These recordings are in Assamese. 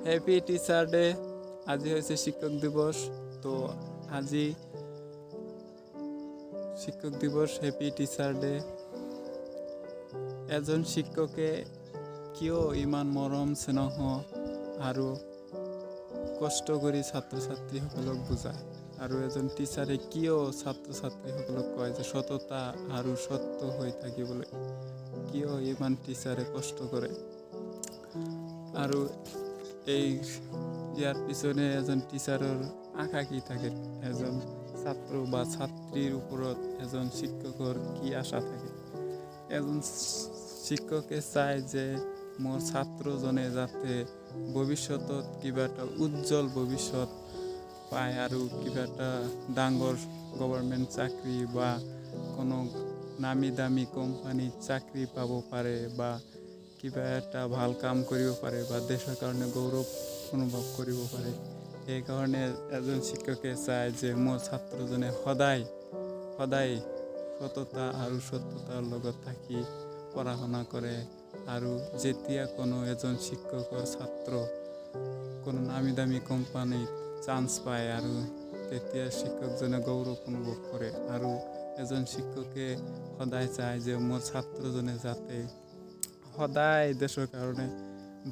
Happy Teacher Day. আজি হৈছে শিক্ষক দিৱস। তো আজি শিক্ষক দিৱস, Happy Teacher Day. এজন শিক্ষকে কিয় ইমান মৰম চেনেহ আৰু কষ্ট কৰি ছাত্ৰ ছাত্ৰীসকলক বুজায় আৰু এজন টিচাৰে কিয় ছাত্ৰ ছাত্ৰীসকলক কয় যে সততা আৰু সত্য হৈ থাকিবলৈ, কিয় ইমান টিচাৰে কষ্ট কৰে আৰু এই ইয়াৰ পিছনে এজন টিচাৰৰ আশা কি থাকে, এজন ছাত্ৰ বা ছাত্ৰীৰ ওপৰত এজন শিক্ষকৰ কি আশা থাকে? এজন শিক্ষকে চায় যে মোৰ ছাত্ৰজনে যাতে ভৱিষ্যতত কিবা এটা উজ্জ্বল ভৱিষ্যত পায় আৰু কিবা এটা ডাঙৰ গভৰ্ণমেণ্ট চাকৰি বা কোনো নামী দামী কোম্পানীত চাকৰি পাব পাৰে বা কিবা এটা ভাল কাম কৰিব পাৰে বা দেশৰ কাৰণে গৌৰৱ অনুভৱ কৰিব পাৰে। সেইকাৰণে এজন শিক্ষকে চায় যে মোৰ ছাত্ৰজনে সদায় সদায় সততা আৰু সত্যতাৰ লগত থাকি পঢ়া শুনা কৰে। আৰু যেতিয়া কোনো এজন শিক্ষকৰ ছাত্ৰ কোনো নামী দামী কোম্পানীত চান্স পায় আৰু তেতিয়া শিক্ষকজনে গৌৰৱ অনুভৱ কৰে। আৰু এজন শিক্ষকে সদায় চায় যে মোৰ ছাত্ৰজনে যাতে সদায় দেশৰ কাৰণে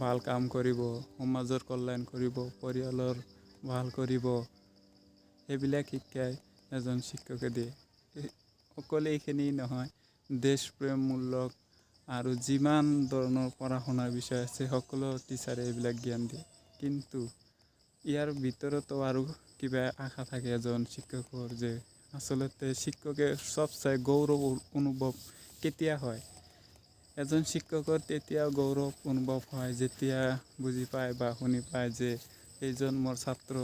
ভাল কাম কৰিব, সমাজৰ কল্যাণ কৰিব, পৰিয়ালৰ ভাল কৰিব। সেইবিলাক শিক্ষাই এজন শিক্ষকে দিয়ে। অকল এইখিনি নহয়, দেশপ্ৰেমমূলক আৰু যিমান ধৰণৰ পঢ়া শুনাৰ বিষয় আছে, সকলো টিচাৰে এইবিলাক জ্ঞান দিয়ে। কিন্তু ইয়াৰ ভিতৰতো আৰু কিবা আশা থাকে এজন শিক্ষকৰ যে আচলতে শিক্ষকে সবচে গৌৰৱ অনুভৱ কেতিয়া হয়? এজন শিক্ষকৰ তেতিয়া গৌৰৱ অনুভৱ হয় যেতিয়া বুজি পায় বা শুনি পায় যে এইজন মোৰ ছাত্ৰ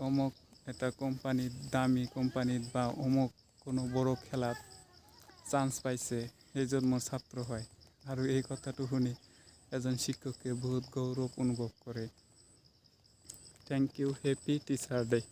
অমুক এটা কোম্পানীত, দামী কোম্পানীত বা অমুক কোনো বড় খেলাত চান্স পাইছে, সেইজন মোৰ ছাত্ৰ হয়। আৰু এই কথাটো শুনি এজন শিক্ষকে বহুত গৌৰৱ অনুভৱ কৰে। Thank you. Happy Teacher Day.